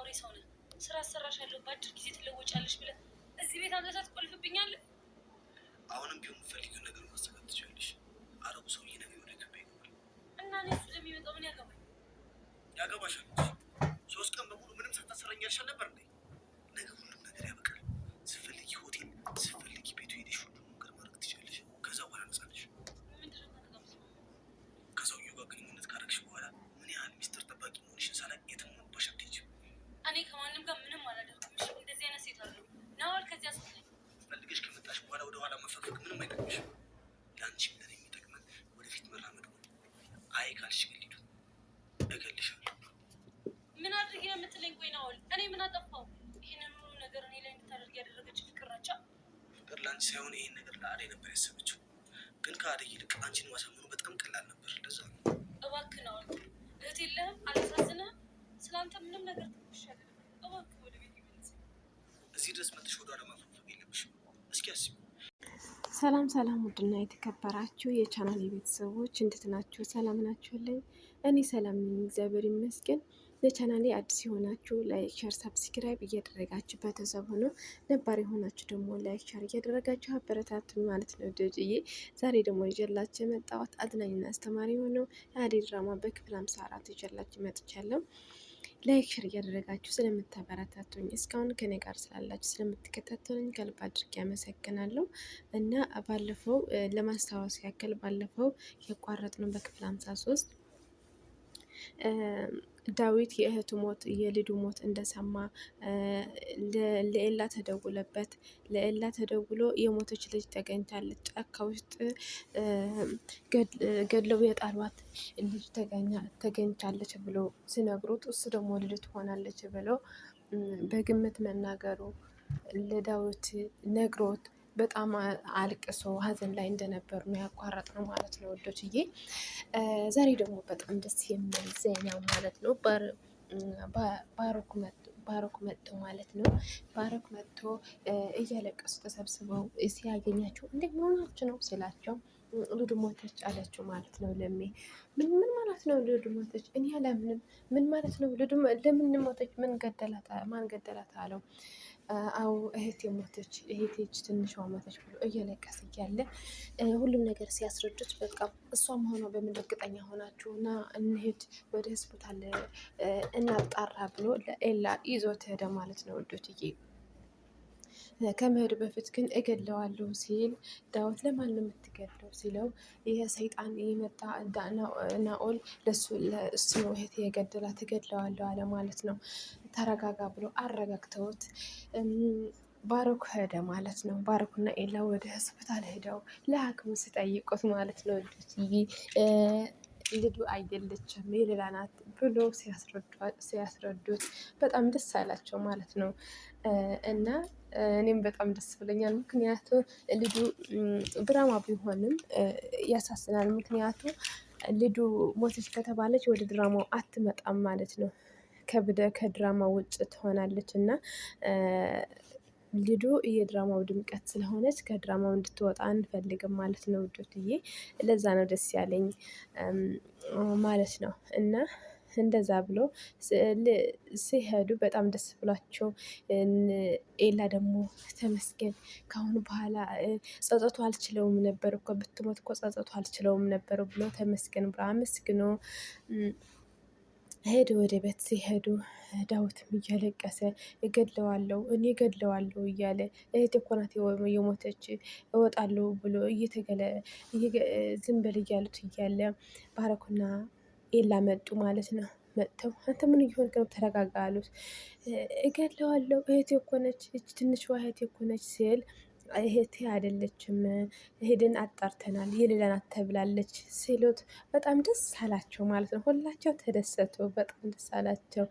አውሬ ሰው ነህ። ስራ አሰራሻለሁ፣ በአጭር ጊዜ ትለወጫለሽ ብለህ እዚህ ቤት አምጥተህ ትቆልፍብኛለህ። አሁንም ቢሆን የምትፈልጊውን ነገር ማስተካከል ትችላለሽ። አረቡ ሰውዬ ነገ ወደ ኢትዮጵያ ይገባል። እና እኔ እሱ ለሚመጣው ምን ያገባኝ? ያገባሻል እንጂ 3 ቀን በሙሉ ምንም ሳታሰራኝ ያልሻል ነበር እንዴ? ነገ ሁሉም ነገር ያበቃል። ስትፈልጊ ሆቴል፣ ስትፈልጊ ቤቱ ሄደሽ ሁሉም ነገር ማድረግ ትችላለሽ። ከዛ በኋላ ነጻ ነሽ። ምንድን ነው የምታደርገው? ከሰውዬው ጋር ግንኙነት ካደረግሽ በኋላ ምን ያህል ሚስጥር ጠባቂ መሆንሽን ሳላቅ የትም አባሽ አትሄጂም። እኔ ከማንም ጋር ምንም አላደርግም። እሺ፣ እንደዚህ አይነት ሴት አለው ናዋል። ከዚያ አስወጣኝ። ፈልገሽ ከመጣሽ በኋላ ወደ ኋላ መፈግፈግ ምንም አይጠቅምሽም። ለአንቺም ለእኔ የሚጠቅመን ወደፊት መራመድ ነው። አይ ካልሽ ግን ሊዱ እገልሻለሁ። ምን አድርጊ ነው የምትለኝ? ቆይ ናዋል፣ እኔ ምን አጠፋው? ይህንን ሁሉ ነገር እኔ ላይ እንድታደርግ ያደረገች ፍቅር ናቻ። ፍቅር ለአንቺ ሳይሆን ይሄን ነገር ለአደይ ነበር ያሰበችው። ግን ከአደይ ይልቅ አንቺን ማሳመኑ በጣም ቀላል ነበር። ለዛ ነው። እባክህ ናዋል፣ እህት የለህም? አላሳዝንህም? ስለአንተ ምንም ነገር ትንሽ አይደለም። እባክህ ወደ ቤት ይመልስ። እዚህ ድረስ መጥተሽ ወደ ኋላ ማፈግፈግ የለብሽም። እስኪ አስቢ። ሰላም ሰላም፣ ውድና የተከበራችሁ የቻናል ቤተሰቦች እንዴት ናችሁ? ሰላም ናችሁልኝ? እኔ ሰላም ነኝ፣ እግዚአብሔር ይመስገን። ለቻናሌ አዲስ የሆናችሁ like፣ share፣ subscribe እያደረጋችሁ ቤተሰብ ሆኖ ነባር የሆናችሁ ደግሞ like፣ share እያደረጋችሁ አበረታቱኝ ማለት ነው። ደጅዬ ዛሬ ደግሞ ይዤላችሁ የመጣሁት አዝናኝና አስተማሪ የሆነው የአደይ ድራማ በክፍል 54 ይዤላችሁ መጥቻለሁ። like share እያደረጋችሁ ስለምታበረታቱኝ እስካሁን ከኔ ጋር ስላላችሁ ስለምትከታተሉኝ ከልብ አድርጌ አመሰግናለሁ። እና ባለፈው ለማስታወስ ያክል ባለፈው ያቋረጥነው በክፍል 53 ዳዊት የእህቱ ሞት የልዱ ሞት እንደሰማ ለኤላ ተደውለበት። ለኤላ ተደውሎ የሞተች ልጅ ተገኝታለች፣ ጫካ ውስጥ ገድለው የጣሏት ልጅ ተገኝታለች ብሎ ሲነግሩት እሱ ደግሞ ልዱ ትሆናለች ብሎ በግምት መናገሩ ለዳዊት ነግሮት በጣም አልቅሶ ሀዘን ላይ እንደነበሩ ነው ያቋረጥነው ማለት ነው ወዶችዬ። ዛሬ ደግሞ በጣም ደስ የሚል ዜና ማለት ነው። ባሮክ መጥቶ ማለት ነው። ባሮክ መጥቶ እያለቀሱ ተሰብስበው ሲያገኛቸው እንዴ መሆናችሁ ነው ስላቸው ሉዱ ሞተች አለችው ማለት ነው። ለሚ ምን ምን ማለት ነው ሉዱ ሞተች? እኔ አላምንም። ምን ማለት ነው ሉዱ ለምን ሞተች? ምን ገደላት? ማን ገደላት አለው። አዎ እህቴ ሞተች፣ እህቴ ትንሿ ሞተች ብሎ እየለቀሰ እያለ ሁሉም ነገር ሲያስረዱት በቃ እሷ መሆኗ በምን እርግጠኛ ሆናችሁ እና እንሂድ ወደ ሆስፒታል እናጣራ ብሎ ለኤላ ይዞት ሄደ ማለት ነው ውዶችዬ። ከመሄዱ በፊት ግን እገድለዋለሁ ሲል ዳዊት ለማን ነው የምትገድለው ሲለው ይህ ሰይጣን የመጣ ናኦል ለሱ ነው እህቴ የገደላት እገድለዋለሁ አለ ማለት ነው። ተረጋጋ ብሎ አረጋግተውት ባሮክ ሄደ ማለት ነው። ባሮክና ኤላ ወደ ሆስፒታል ሄደው ለሐኪሙ ሲጠይቁት ማለት ነው ልዱ አይደለችም የሌላ ናት ብሎ ሲያስረዱት በጣም ደስ አላቸው ማለት ነው። እና እኔም በጣም ደስ ብለኛል። ምክንያቱ ልዱ ድራማ ቢሆንም ያሳስናል። ምክንያቱ ልዱ ሞተች ከተባለች ወደ ድራማው አትመጣም ማለት ነው። ከብደ ከድራማ ውጭ ትሆናለች እና ልዱ የድራማው ድምቀት ስለሆነች ከድራማው እንድትወጣ አንፈልግም ማለት ነው ውዶትዬ። ለዛ ነው ደስ ያለኝ ማለት ነው። እና እንደዛ ብሎ ሲሄዱ በጣም ደስ ብሏቸው፣ ኤላ ደግሞ ተመስገን ከአሁኑ በኋላ ጸጸቱ አልችለውም ነበር እኮ ብትሞት እኮ ጸጸቱ አልችለውም ነበር ብሎ ተመስገን ብሎ አመስግኖ ሄዱ። ወደ ቤት ሲሄዱ ዳዊትም እያለቀሰ እገድለዋለሁ እኔ እገድለዋለሁ እያለ እህቴ እኮ ናት የሞተች እወጣለሁ ብሎ እየተገለ ዝም በል እያሉት እያለ ባረኩና ኤላ መጡ ማለት ነው። መጥተው አንተ ምን እየሆንክ ነው? ተረጋጋ አሉት። እገድለዋለሁ እህቴ እኮ ነች፣ እች ትንሿ እህቴ እኮ ነች ሲል እህቴ አይደለችም፣ ሄደን አጣርተናል የሌላ ናት ተብላለች ሲሉት በጣም ደስ አላቸው ማለት ነው። ሁላቸው ተደሰቱ፣ በጣም ደስ አላቸው።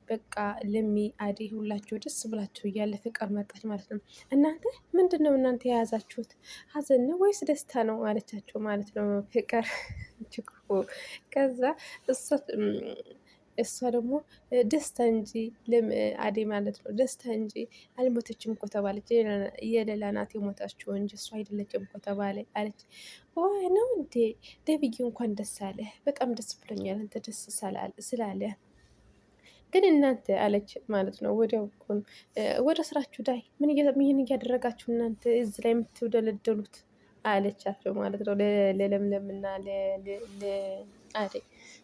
በቃ ለሚ አዲ ሁላቸው ደስ ብላቸው እያለ ፍቅር መጣች ማለት ነው። እናንተ ምንድን ነው እናንተ የያዛችሁት ሀዘን ነው ወይስ ደስታ ነው አለቻቸው ማለት ነው። ፍቅር ከዛ እሷ ደግሞ ደስታ እንጂ አዴ ማለት ነው ደስታ እንጂ አልሞተችም እኮ ተባለች። የሌላ ናት የሞተችው እንጂ እሷ አይደለችም እኮ ተባለ አለች። ወይ ነው እንዴ ደብዬ፣ እንኳን ደስ አለ። በጣም ደስ ብሎኛል አንተ ደስ ስላለ ግን እናንተ አለች ማለት ነው። ወዲያው ወደ ስራችሁ ዳይ ምን እያደረጋችሁ እናንተ እዚህ ላይ የምትውደለደሉት አለቻቸው ማለት ነው። ለለምለምና ለአደይ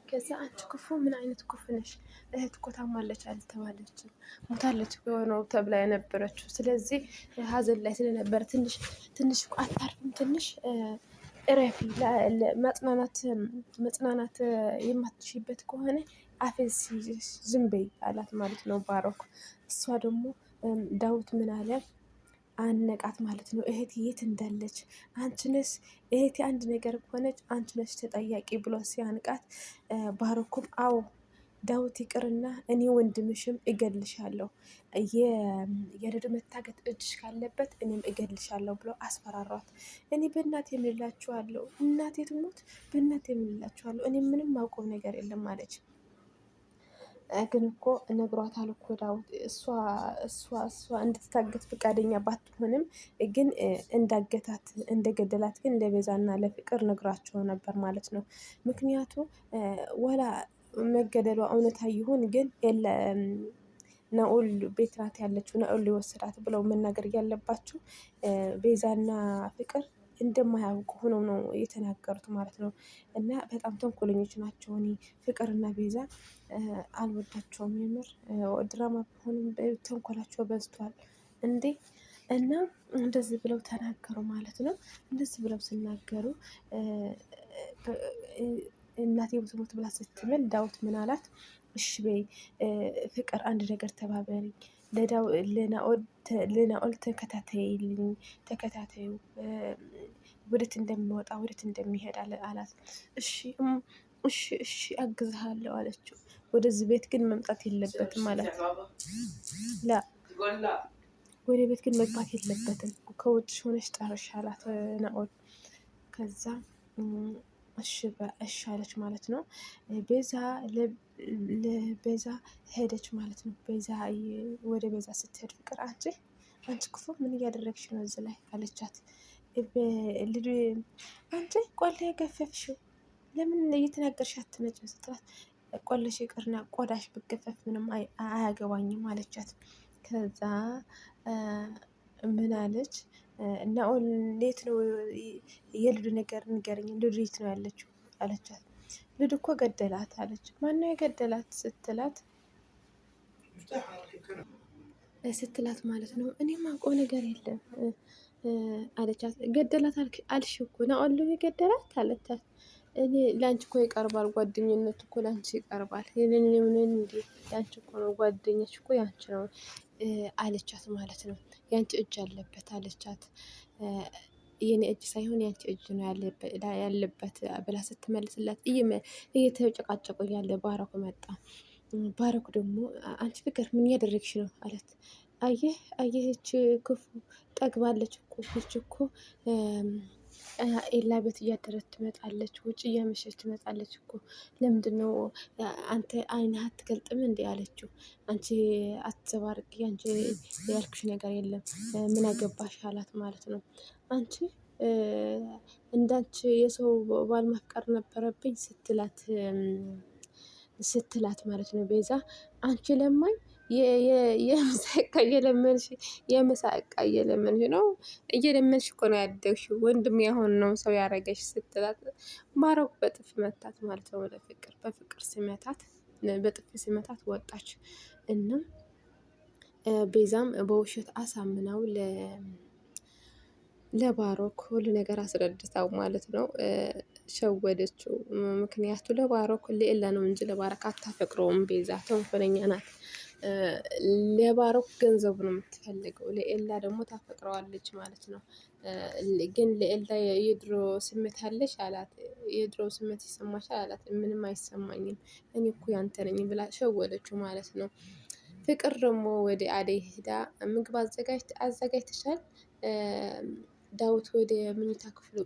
ከዛ አንቺ ክፉ ምን አይነት ክፉ ነሽ? እህት እኮ ታማለች አልተባለችም ሞታለች ነው ተብላ የነበረችው። ስለዚህ ሀዘን ላይ ስለነበረ ትንሽ ትንሽ አታርፍም ትንሽ እረፊ። መጽናናት መጽናናት የማትችይበት ከሆነ አፌን ሲይዝሽ ዝም በይ አላት ማለት ነው ባሮክ። እሷ ደግሞ ዳዊት ምን አለ አነቃት ማለት ነው። እህት የት እንዳለች አንቺ ነሽ እህቴ፣ አንድ ነገር ከሆነች አንቺ ነሽ ተጠያቂ ብሎ ሲያንቃት፣ ባሮኩም አዎ ዳዊት ይቅርና እኔ ወንድምሽም እገልሻለሁ፣ የልዱ መታገት እጅሽ ካለበት እኔም እገልሻለሁ ብሎ አስፈራሯት። እኔ በእናቴ የምልላችኋለሁ፣ እናቴ ትሙት በእናቴ የምልላችኋለሁ፣ እኔ ምንም አውቀው ነገር የለም አለች። ግን እኮ ነግሯታል እኮ ዳዊት እሷ እሷ እሷ እንድትታገት ፈቃደኛ ባትሆንም ግን እንዳገታት እንደገደላት ግን ለቤዛና ለፍቅር ነግሯቸው ነበር ማለት ነው። ምክንያቱ ወላ መገደሏ እውነታ ይሁን ግን ናኦል ቤት ናት ያለችው፣ ናኦል ሊወስዳት ብለው መናገር ያለባቸው ቤዛና ፍቅር እንደማያውቁ ሆነው ነው የተናገሩት ማለት ነው። እና በጣም ተንኮለኞች ናቸው። እኔ ፍቅርና ቤዛ አልወዳቸውም። የምር ድራማ ቢሆንም ተንኮላቸው በዝቷል እንዴ! እና እንደዚህ ብለው ተናገሩ ማለት ነው። እንደዚህ ብለው ሲናገሩ እናቴ ብትሞት ብላ ስትምል ዳዊት ምን አላት? እሺ በይ ፍቅር አንድ ነገር ተባበሪ፣ ለናኦል ተከታተይልኝ፣ ተከታተዩ ወዴት እንደሚወጣ ወዴት እንደሚሄድ አላት። እሺ እሺ እሺ አግዝሃለሁ አለችው። ወደዚህ ቤት ግን መምጣት የለበትም አላት። ላ ወደ ቤት ግን መግባት የለበትም ከውጭ ሆነሽ ጨርሽ አላት ናኦል። ከዛ እሺ እሺ አለች ማለት ነው። ቤዛ ለቤዛ ሄደች ማለት ነው። ቤዛ ወደ ቤዛ ስትሄድ ፍቅር አንቺ አንቺ ክፉ ምን እያደረግሽ ነው እዚህ ላይ አለቻት። አንቺ ቆላ የገፈፍሽው ለምን እየተናገርሽ አትመጭም ስትላት ቆለሽ ይቅርና ቆዳሽ ብገፈፍ ምንም አያገባኝም አለቻት። ከዛ ምን አለች? ናኦል እንዴት ነው የልዱ ነገር ንገረኝ፣ ልዱ የት ነው ያለችው አለቻት። ልዱ እኮ ገደላት አለች። ማነው የገደላት ስትላት ስትላት ማለት ነው እኔ ማውቀው ነገር የለም አለቻት። ገደላት አልሽ እኮ ናኦል ነው የገደላት አለቻት። እኔ ለአንቺ እኮ ይቀርባል ጓደኝነት እኮ ለአንቺ ይቀርባል። ምን እንዲ ያንቺ እኮ ነው ጓደኛሽ እኮ ያንቺ ነው አለቻት ማለት ነው። ያንቺ እጅ አለበት አለቻት። የኔ እጅ ሳይሆን ያንቺ እጅ ነው ያለበት ብላ ስትመልስላት እየተጨቃጨቁ ያለ ባረኩ መጣ። ባረኩ ደግሞ አንቺ ፍቅር ምን እያደረግሽ ነው አለት። አየህ አየህች ክፉ ጠግባለች እኮ ይች እኮ ኤላ ቤት እያደረች ትመጣለች፣ ውጭ እያመሸች ትመጣለች እኮ ለምንድን ነው አንተ አይንህ አትገልጥም እንዴ አለችው። አንቺ አትዘባርቂ፣ አንቺ ያልኩሽ ነገር የለም ምን አገባሽ አላት ማለት ነው። አንቺ እንዳንቺ የሰው ባል ማፍቀር ነበረብኝ ስትላት ስትላት ማለት ነው ቤዛ አንቺ ለማኝ የምሳ ዕቃ እየለመንሽ የምሳ ዕቃ እየለመንሽ ነው እየለመንሽ እኮ ነው ያደግሽው፣ ወንድም ያሆን ነው ሰው ያረገሽ ስትላት ማረጉ በጥፍ መታት ማለት ነው። ወደ ፍቅር በፍቅር ስመታት በጥፍ ስመታት ወጣች እና ቤዛም በውሸት አሳምናው ለባሮክ ሁሉ ነገር አስረድታው ማለት ነው ሸወደችው። ምክንያቱ ለባሮክ ለኤላ ነው እንጂ ለባሮክ አታፈቅረውም። ቤዛ ተንኮለኛ ናት። ለባሮክ ገንዘቡ ነው የምትፈልገው፣ ለኤላ ደግሞ ታፈቅረዋለች ማለት ነው። ግን ለኤላ የድሮ ስሜት አለሽ አላት። የድሮ ስሜት ይሰማሻል አላት። ምንም አይሰማኝም እኔ እኮ ያንተ ነኝ ብላ ሸወደችው ማለት ነው። ፍቅር ደግሞ ወደ አደይ ሄዳ ምግብ አዘጋጅተሻል ዳዊት ወደ መኝታ ክፍሉ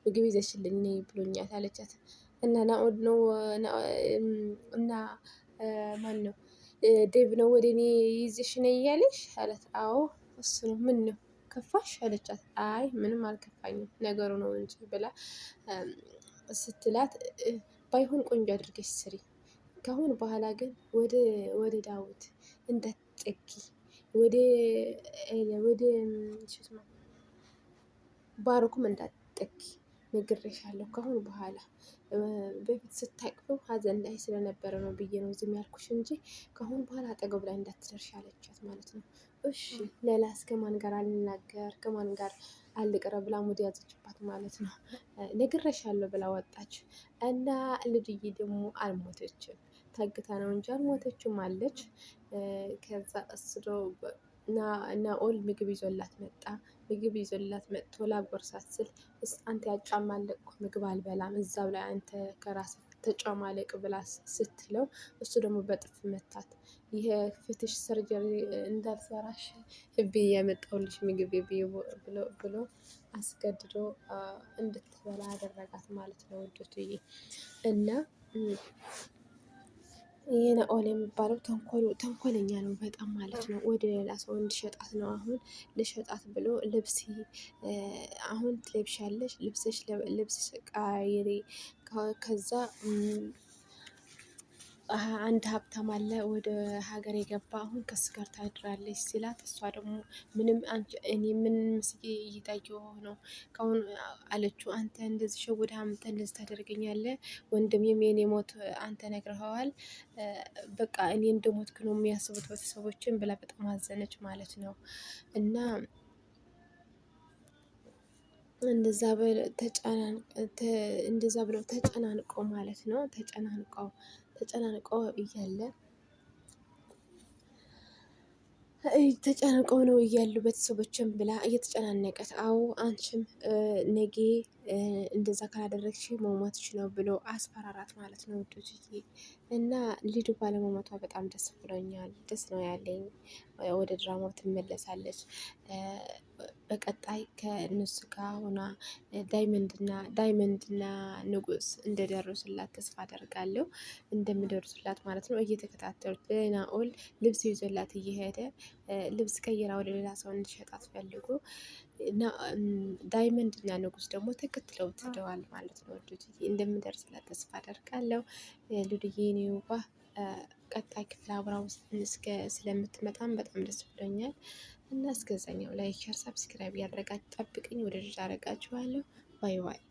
ምግብ ይዘሽልኝ ነይ ብሎኛል አለቻት። እና ናኦል ነው እና ማን ነው ዴቭ ነው ወደ እኔ ይዘሽ ነይ እያለሽ አላት። አዎ እሱ ነው። ምን ነው ከፋሽ አለቻት። አይ ምንም አልከፋኝም ነገሩ ነው እንጂ ብላ ስትላት፣ ባይሆን ቆንጆ አድርገሽ ስሪ፣ ከአሁን በኋላ ግን ወደ ዳዊት እንዳትጠጊ ወደ ወደ ባሮክም እንዳትጠጊ ነግሬሻለሁ። ከአሁን በኋላ በፊት ስታቅፈው ሀዘን ላይ ስለነበረ ነው ብዬ ነው ዝም ያልኩሽ እንጂ ከአሁን በኋላ አጠገቡ ላይ እንዳትደርሽ አለቻት ማለት ነው። እሺ ሌላስ ከማን ጋር አልናገር ከማን ጋር አልቅረብ ብላ mood ያዘችባት ማለት ነው። ነግሬሻለሁ ብላ ወጣች እና ልጅዬ ደግሞ አልሞተችም፣ ታግታ ነው እንጂ አልሞተችም አለች። ከዛ እሱ ናኦል ምግብ ይዞላት መጣ። ምግብ ይዞላት መጥቶ ላጎርሳት ስል አንተ ያጫማለቅኩ ምግብ አልበላም እዛው ላይ አንተ ከራስ ተጫማለቅ ብላ ስትለው እሱ ደግሞ በጥፍ መታት። ይሄ ፊትሽ ሰርጀሪ እንዳልሰራሽ ብዬ ያመጣሁልሽ ምግብ ብሎ አስገድዶ እንድትበላ አደረጋት ማለት ነው ውዶችዬ እና ይሄ ናኦል የሚባለው ተንኮሉ ተንኮለኛ ነው በጣም ማለት ነው። ወደ ሌላ ሰው እንዲሸጣት ነው አሁን ልሸጣት ብሎ ልብስ አሁን ትለብሻለሽ፣ ልብስሽ ልብስ ቀይሪ፣ ከዛ አንድ ሀብታም አለ ወደ ሀገር የገባ አሁን ከሱ ጋር ታድራለች ሲላት፣ እሷ ደግሞ ምንም እኔ ምን ምስዬ እየታየሁ ነው ከአሁን አለችው። አንተ እንደዚህ ሸውደህ አምጥተህ እንደዚህ ታደርገኛለህ? ወንድሜም የኔ ሞት አንተ ነግረኸዋል። በቃ እኔ እንደሞትኩ ነው የሚያስቡት ቤተሰቦችን ብላ በጣም አዘነች ማለት ነው እና እንደዛ ብለው ተጨናንቀው ማለት ነው ተጨናንቀው ተጨናንቀው እያለ ተጨናንቀው ነው እያሉ ቤተሰቦችን ብላ እየተጨናነቀች፣ አዎ አንቺም ነጌ እንደዛ ካላደረግሽ መሞትሽ ነው ብሎ አስፈራራት ማለት ነው ውዶችዬ። እና ልጁ ባለመሞቷ በጣም ደስ ብሎኛል። ደስ ነው ያለኝ። ወደ ድራማው ትመለሳለች። በቀጣይ ከእነሱ ጋር ሆና ዳይመንድና ዳይመንድና ንጉስ እንደደረሱላት ተስፋ አደርጋለሁ። እንደሚደርሱላት ማለት ነው። እየተከታተሉት ለናኦል ልብስ ይዞላት እየሄደ ልብስ ቀይራ ወደ ሌላ ሰው እንዲሸጣት ፈልጎ ዳይመንድ እና ንጉስ ደግሞ ተከትለው ሄደዋል ማለት ነው። ሉድዬ እንደምደርስላት ተስፋ አደርጋለሁ። ሉድዬ የኔ ውባ ቀጣይ ክፍል አብራ ውስጥ ስለምትመጣም በጣም ደስ ብሎኛል እና እስከዛኛው like፣ share፣ subscribe ያደረጋችሁ ጠብቅኝ። ወደ ልጅ አደርጋችኋለሁ። Bye bye።